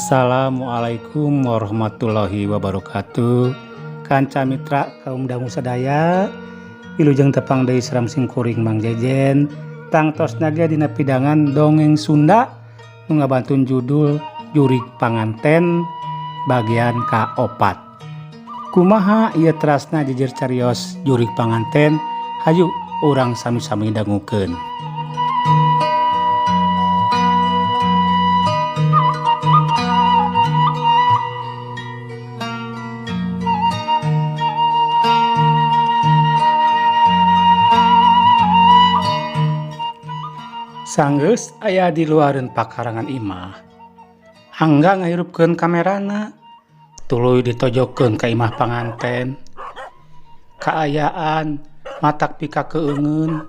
Assalamualaikum warahmatullahi wabarakatuh. Kanca mitra kaum dangu sadaya, wilujeng tepang deui sareng simkuring Mang Jejen. Tangtosna ge dina pidangan dongeng Sunda nu ngabantun judul Jurig Panganten bagian ka-4. Kumaha ieu terasna jejer carios Jurig Panganten? Hayu urang sami-sami dangukeun. Sanggeus aya di luareun pakarangan imah. Angga ngahirupkeun kamerana, tuluy ditojokkeun ka imah panganten. Kaayaan matak pikakeungeun.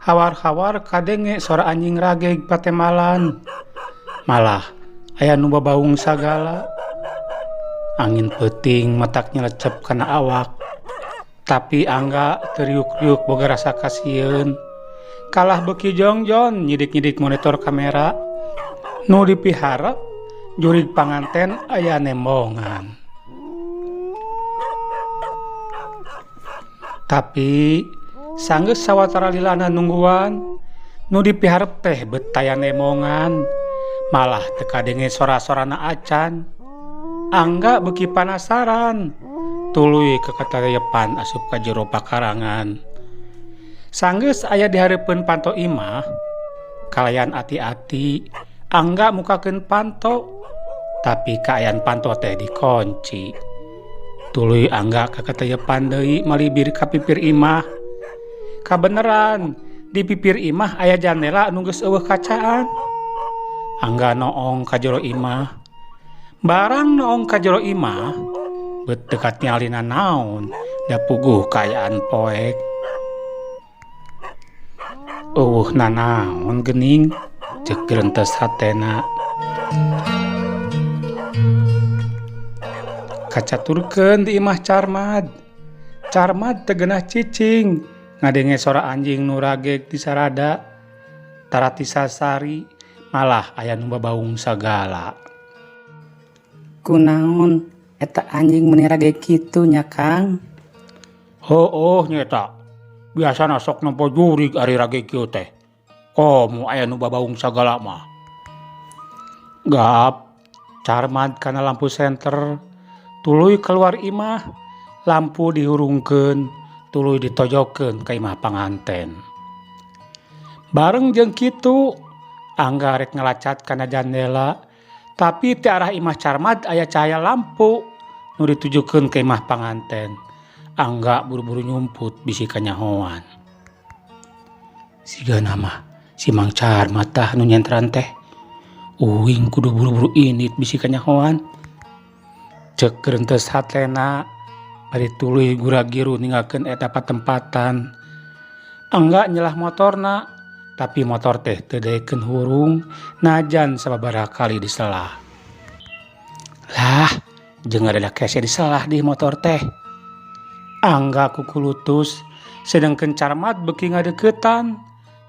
Hawar-hawar kadenge sora anjing rageg patembalan. Malah aya nu babaung sagala. Angin peuting matak nyelecep kana awak. Tapi Angga teu riuk-riuk boga rasa kasieun. Kalah beuki jongjon nyidik-nyidik monitor kamera. Nu dipiharep jurig panganten aya nembongan. Tapi sanggeus sawatara lilana nungguan, nu dipiharep teh bet taya nembongan. Malah teu kadenge sora-sorana acan. Angga beuki panasaran, tuluy kakatayepan asup ka jero pakarangan. Sanggeus aya di hareupeun panto imah, kalayan ati-ati Angga mukakeun panto, tapi kaayaan panto teh dikunci. Tuluy Angga kakatayepan deui malibir ka pipir imah. Kabeneran di pipir imah aya jandela nu geus eueuh kacaan. Angga noong ka jero imah. Barang noong ka jero imah, bet teu katingali nanaon, da puguh kaayaan poek. Eueuh nanaon geuning, ceuk gerentes hatena. Kacaturkeun di imah Carmad. Carmad teu geunah cicing, ngadenge sora anjing nu rageg di sarada. Tarati sasari, malah aya nu babaung sagala. Kunaon eta anjing meuni rageg kitu nya, Kang? Heueuh nya eta. Biasana sok nempo jurig ari rageg kieu teh. Komo aya nu babaung sagala mah. Gap, Carmad kana lampu senter, tuluy keluar imah, lampu dihurungkeun, tuluy ditojokkeun ka imah panganten. Bareng jeung kitu, Angga rek ngalacat kana jandela, tapi ti arah imah Carmad aya cahaya lampu nu ditujukeun ka imah panganten. Angga buru-buru nyumput bisi kanyahoan. Sigana mah si Mang Carmad tah nu nyentran teh. Uing kudu buru-buru indit bisi kanyahoan. Ceuk gerentes hatena bari tuluy gura-giru ninggalkeun eta patempatan. Angga nyelah motorna, tapi motor teh teu daekeun hurung najan sababaraha kali diselah. Lah, jeung ngadadak hese diselah di motor teh. Angga kukulutus, sedengkeun Carmad beuki ngadeuketan.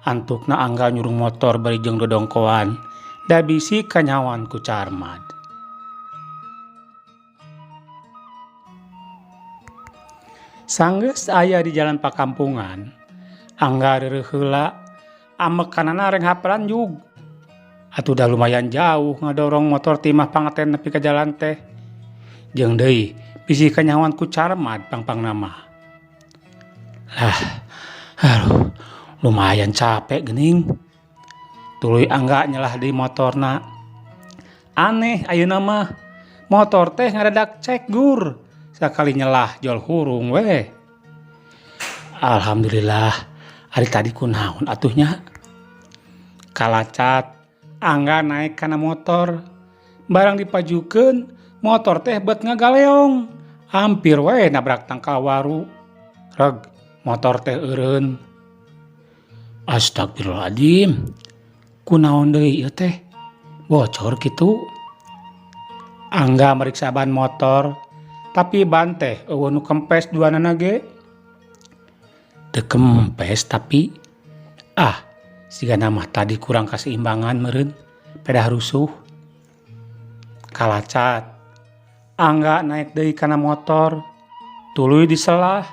Antukna Angga nyurung motor bari jeung dodongkoan, da bisi kanyahoan ku Carmad. Sanggeus aya di jalan pakampungan, Angga reureuh heula, amekanana renghap ranjug. Atuh da lumayan jauh ngadorong motor ti imah panganten nepi ka jalan teh. Jeung deui bisi kanyahoan ku Carmad pangpangna mah. Lah, aduh, lumayan capek geuning. Tuluy Angga nyelah di motorna. Aneh ayeuna mah, motor teh ngadadak cek gur. Sakali nyelah jol hurung weh. Alhamdulillah, ari tadi kunaon atuh nya. Kalacat, Angga naik kana motor. Barang dipajukeun, motor teh bet ngagaleong. Hampir weh nabrak tangkal waru. Reg, motor teh eureun. Astagfirullahaladzim. Kunaon deui ieu teh? Bocor kitu. Angga meriksa ban motor, tapi ban teh eueuh nu kempes duanana ge. Teu kempes tapi ah, sigana mah tadi kurang kaseimbangan meureun, pedah rusuh. Kalacat. Angga naik deui kana motor, tuluy diselah.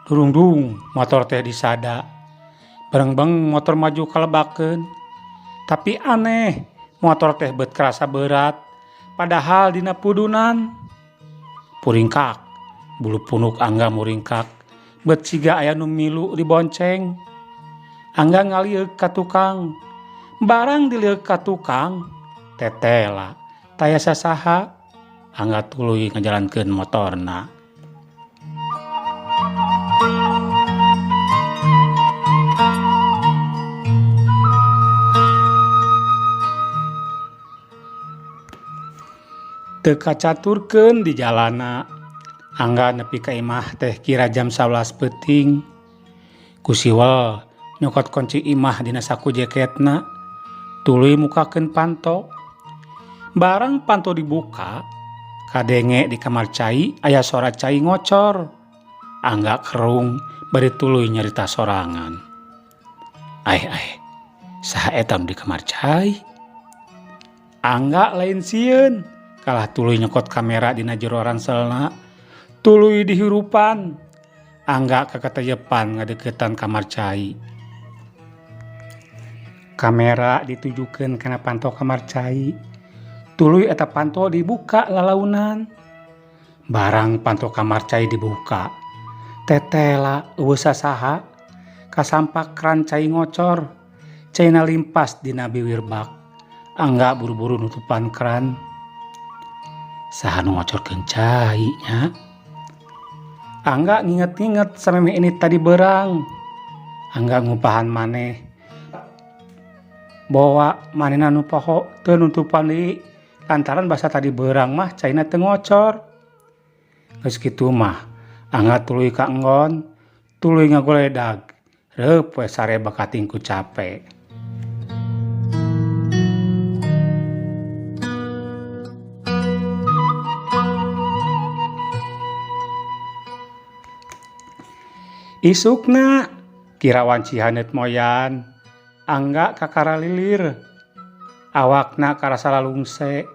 Durungdung motor teh disada. Berengbeng motor maju kalebakeun. Tapi aneh, motor teh bet kerasa berat, padahal dina pudunan. Puringkak, bulu punuk Angga muringkak, bet siga aya nu milu dibonceng. Angga ngalieuk ka tukang. Barang dilieuk ka tukang, tetela, taya sasaha. Angga tuluy ngajalankeun motorna. Teu kacaturkeun di jalana. Angga nepi ka imah teh kira jam 11 peuting. Ku siwel nyokot kunci imah dina saku jeketna, tuluy mukakeun panto. Barang panto dibuka, kadenge di kamar cai aya sora cai ngocor. Angga kerung bari tuluy nyarita sorangan. Aeh aeh, saha eta nu di kamar cai? Angga lain sieun, kalah tuluy nyokot kamera dina jero ranselna, tuluy dihirupan. Angga kakateyepan ngadeukeutan kamar cai. Kamera ditujukeun kana panto kamar cai. Tuluy eta panto dibuka lalaunan. Barang panto kamar cai dibuka, tetela eueuh sasaha, kasampak kran cai ngocor, caina limpas dina biwir bak. Angga buru-buru nutupan kran. Saha nu ngocorkeun cai nya? Angga nginget-nginget samemeh ini tadi berang. Angga ngupahan maneh. Bawa manehna nu poho teu nutupan deui lantaran basa tadi berang mah caina teu ngocor. Geus kitu mah Angga tuluy ka enggon, tuluy ngagoledag. Reup we sare bakating ku cape. Isukna kira wanci haneut moyan, Angga kakara lilir. Awakna karasa lalungse.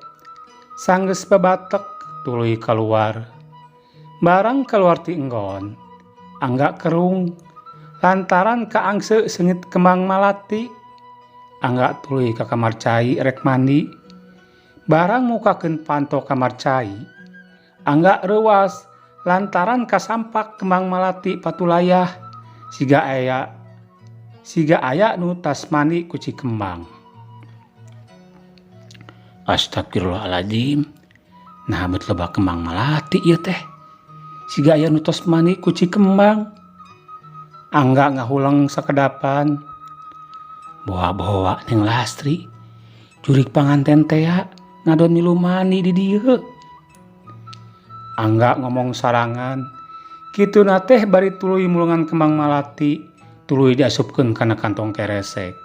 Sanggeus babatek tuluy kaluar. Barang kaluar ti enggon, Angga kerung lantaran kaangse seungit kembang malati. Angga tuluy ka kamar cai rek mandi. Barang mukakeun panto kamar cai, Angga reuas lantaran kasampak kembang malati patulayah siga aya nu tas mandi ku ci kembang. Astagfirullahaladzim, nah bet loba kembang malati ieu teh. Siga aya nu tos mandi ku ci kembang. Angga ngahuleng sakedapan. Boa-boa Neng Lastri, jurig panganten tea ngadon milu mandi di dieu. Angga ngomong sarangan, kituna teh bari tuluy mulungan kembang malati, tuluy diasupkeun kana kantong keresek.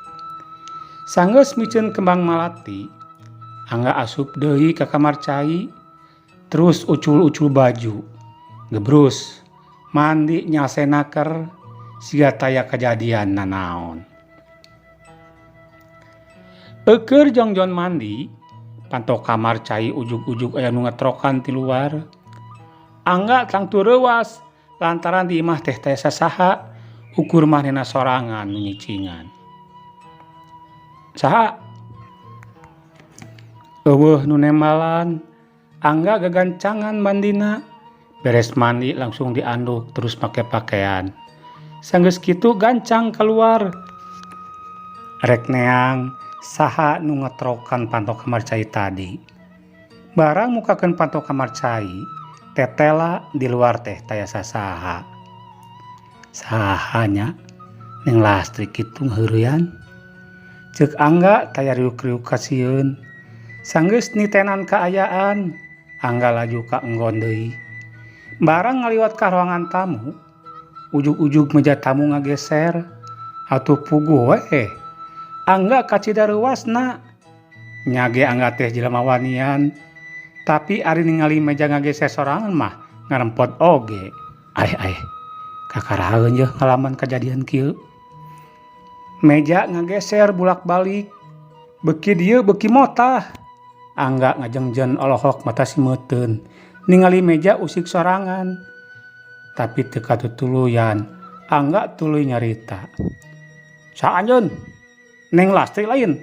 Sanggeus miceun kembang malati, Angga asup deui ka kamar cai, terus ucul-ucul baju, gebrus, mandi nyalse naker, siga taya kajadian nanaon. Eukeur jongjon mandi, panto kamar cai ujug-ujug aya nu ngetrokan ti luar. Angga tangtu reuas lantaran di imah teh taya sasaha, ukur manehna sorangan nu nyicingan. Saha? Eueuh nu nembalan, Angga gagancangan mandina. Beres mandi langsung dianduk terus make pakaian. Sanggeus kitu gancang keluar. Rek neang saha nu ngetrokan panto kamar cai tadi. Barang mukakeun panto kamar cai, tetela di luar teh taya sasaha. Saha nya? Neng Lastri kitu ngaheureyan. Ceuk Angga taya riuk-riuk kasieun. Sanggeus nitenan kaayaan, Angga laju ka enggon deui. Barang ngaliwat ka ruangan tamu, ujug-ujug meja tamu ngageser, atuh puguh we. Angga kacida reuasna. Nyage Angga teh jelema wanian, tapi ari ningali meja ngageser sorangan mah ngarempot oge. Aeh aeh, kakaraeun yeuh ngalaman kajadian kieu. Meja ngageser bulak-balik, beuki dieu beuki motah. Angga ngajengjen olohok mata simeuteun ningali meja usik sorangan. Tapi teu katutuluyan, Angga tuluy nyarita. Saha anjeun? Neng Lastri lain?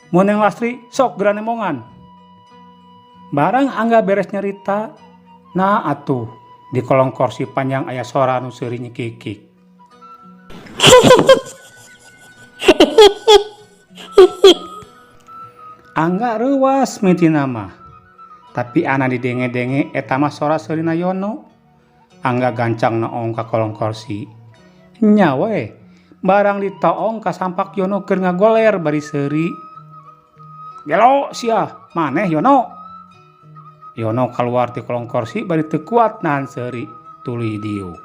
Mun Neng Lastri sok geura nemongan. Barang Angga beres nyarita, nah atuh di kolong korsi panjang aya sora nu seuri nyikikik. Angga reuwas mitina mah. Tapi ana didenge-denge eta mah sora seurina Yono. Angga gancang noong ka kolong korsi. Nya we, barang ditoong kasampak Yono keur ngagoler bari seuri. Gelo sia, maneh Yono. Yono kaluar ti kolong korsi bari teu kuat nahan seuri, tuluy diuk.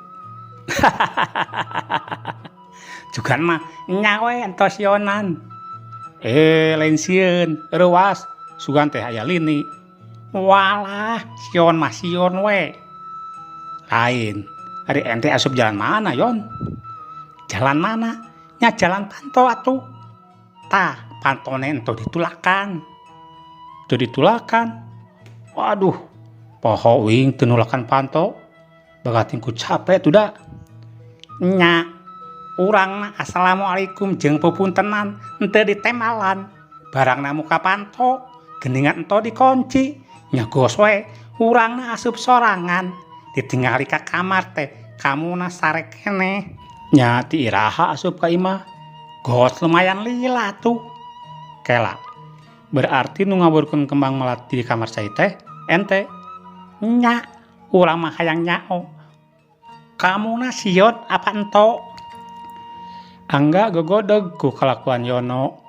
Jugan mah nya we entos yonan. Eh, lain sieun, reuwas, sugan teh aya lini. Walah, sion mah sion we. Lain, ari ente asup jalan mana, Yon? Jalan mana? Nya jalan panto atuh. Tah, pantone ento ditulakan. Teu ditulakan. Waduh, poho uing teu nulakan panto. Bagating ku capek tuh da. Nya, urang mah assalamualaikum jeung pupuntenan henteu ditembalan. Barangna muka panto, geuningan ento dikunci. Nya gos we, urangna asup sorangan. Ditingali ka kamar teh, kamuna sare keneh. Nya ti iraha asup ka imah. Gos lumayan lila tuh. Kela, berarti nu ngaburkeun kembang melati di kamar cai teh ente. Nya, urang mah hayang nyao. Kamuna sieun apa ento? Angga gogodeg ku kalakuan Yono.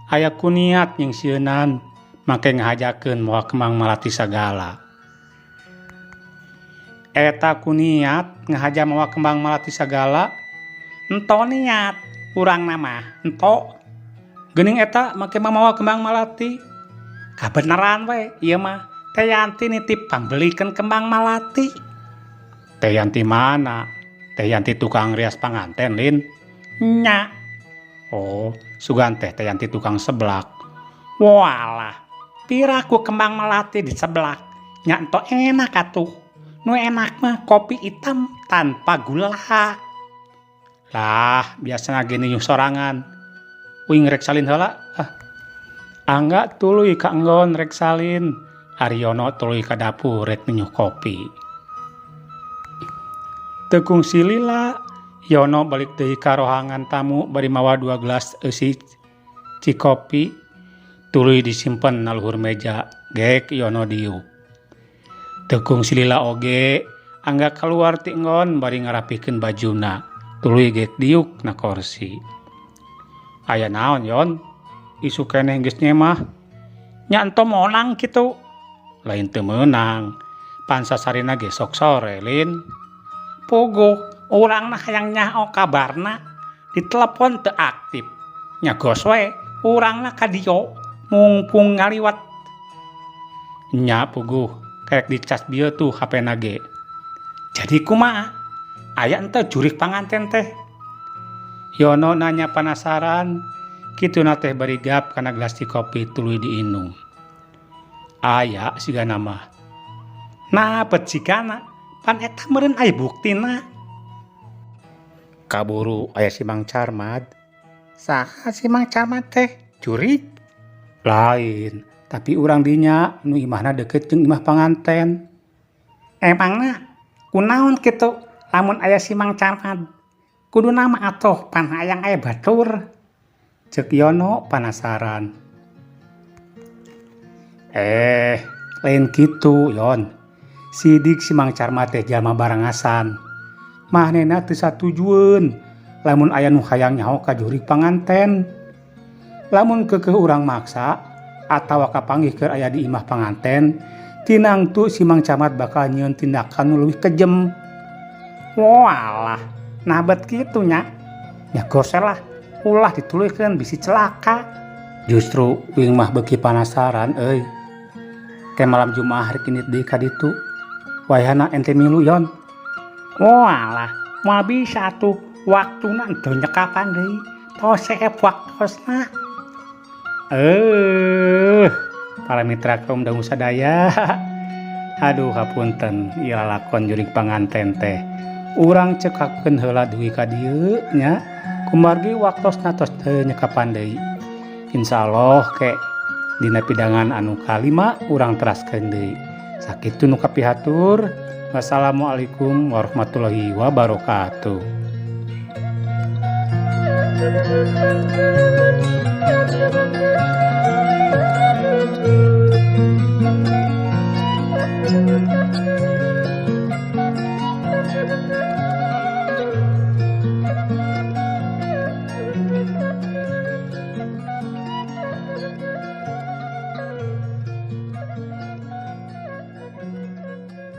Aya ku niat nyingsieunan make ngahajakeun mawa kembang melati sagala. Eta ku niat ngahaja mawa kembang melati sagala. Ento niat urangna mah ento. Geuning eta make mamawa kembang melati. Kabeneran we ieu mah Teh Yanti nitip pangbelikeun kembang melati. Teh Yanti mana? Teh Yanti tukang rias panganten, Lin. Nya. Oh, sugan teh Teh Yanti tukang seblak. Walah, piraku kembang melati di seblak. Nya ento enak atuh. Nu enak mah kopi hitam tanpa gula. Lah, biasana ge niuh sorangan. Uing rek salin heula. Ah. Angga tuluy ka enggon rek salin. Aryono tuluy ka dapur rek niuh kopi. Teu kungsi lila, Yono balik deui ka rohangan tamu bari mawa 2 gelas eusi cikopi tuluy disimpen na luhur meja. Gek Yono diuk. Teu kungsi lila oge, Angga kaluar ti enggon bari ngarapikeun bajuna. Tuluy gek diuk na korsi. Aya naon, Yon? Isu keneh geus nyemah. Nya ento monang kitu. Lain teu meunang. Pansasarina ge sok sore, Lin. Puguh, urangna hayang nyao kabarna. Ditelepon teu aktif. Nya gos we, urangna ka dieu mungpung ngaliwat. Nya puguh, kerek dicas bieu tuh HP-na ge. Jadi kumaha? Aya ente jurik panganten teh? Yono nanya penasaran, kituna teh bari gap kana gelas ti kopi tuluy diinum. Aya sigana mah. Nah, bet sigana, pan eta meureun aya buktina. Kaburu aya si Mang Carmad. Saha si Mang Carmad teh? Jurik? Lain, tapi urang dinya nu imahna deukeut jeung imah panganten. Emangna kunaon kitu lamun aya si Mang Carmad? Kudu nama atuh pan hayang aya batur. Ceuk Yono panasaran. Lain kitu, Yon. Sidik si Mang Carmad teh jalma barangasan. Manehna teu satujueun lamun aya nu hayang nyaho ka jurik panganten. Lamun keukeuh urang maksa atawa kapanggih keur aya di imah panganten, tinangtu si Mang Carmad bakal nyieun tindakan nu leuwih kejem. Walah, nah bet kitu nya. Nya goseh lah, ulah dituluykeun bisi celaka. Justru uing mah beuki panasaran euy. Ke malam Jumaah rek indit deui ka ditu. Wayahna ente milu, Yon. Walah, moal bisa atuh waktuna ente nyekapan deui. Tos seep waktosna. Para mitra kaum dangu sadaya, aduh hapunten ieu lalakon jurig panganten teh. Urang cekapkeun heula dugi ka dieu nya, kumargi waktosna tos teu nyekapan deui. Insyaallah ke dina pidangan anu kalima urang teraskeun deui. Sakitu nu kapihatur. Wassalamualaikum warahmatullahi wabarakatuh.